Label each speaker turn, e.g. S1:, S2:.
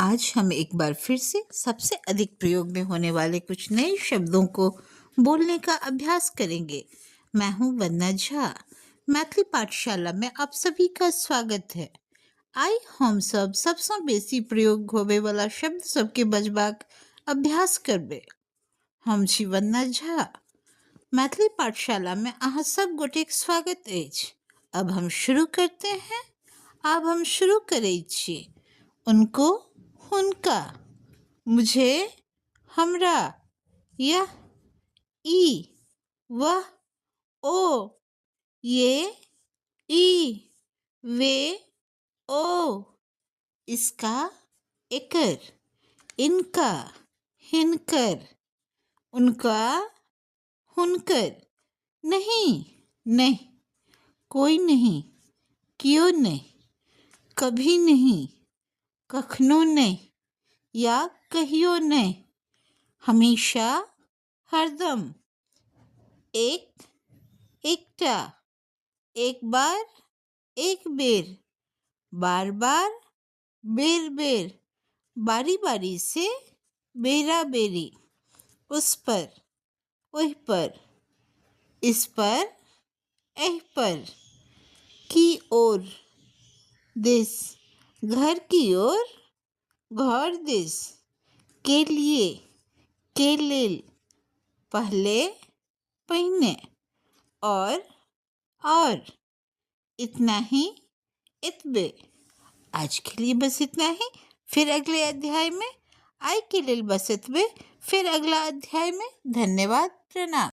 S1: आज हम एक बार फिर से सबसे अधिक प्रयोग में होने वाले कुछ नए शब्दों को बोलने का अभ्यास करेंगे। मैं हूं वंदना झा। मैथिली पाठशाला में आप सभी का स्वागत है। आइ हम सब सबसँ बेसी प्रयोग होबयवला शब्द सबके बजबाक अभ्यास करबै। हम छी वंदना झा। मैथिली पाठशाला में अहाँ सब गोटेक स्वागत अछि। अब हम शुरू करते हैं। आब हम शुरू करै छी। उनको, हुनका, मुझे, हमरा, यह, ई, वह, ओ, ये, ई, वे, ओ, इसका, एकर, इनका, हिनकर, उनका, हुनकर, नहीं, नहि, कोई नहीं, क्यों नहीं, कभी नहीं, कखनो नहि या कहियो नहि, हमेशा, हरदम, एक, एकटा, एक बार, एक बेर, बार बार, बेर बेर, बारी बारी से, बेरा बेरी, उस पर, ओहि पर, इस पर, एहि पर, की ओर, दिस, घर की ओर, घर दिस, के लिए, के लेल, पहले, पहिने, और इतना ही, एतबे। आज के लिए बस इतना ही। फिर अगले अध्याय में। आइ के लेल बस एतबे, फिर अगला अध्याय में। धन्यवाद, प्रणाम।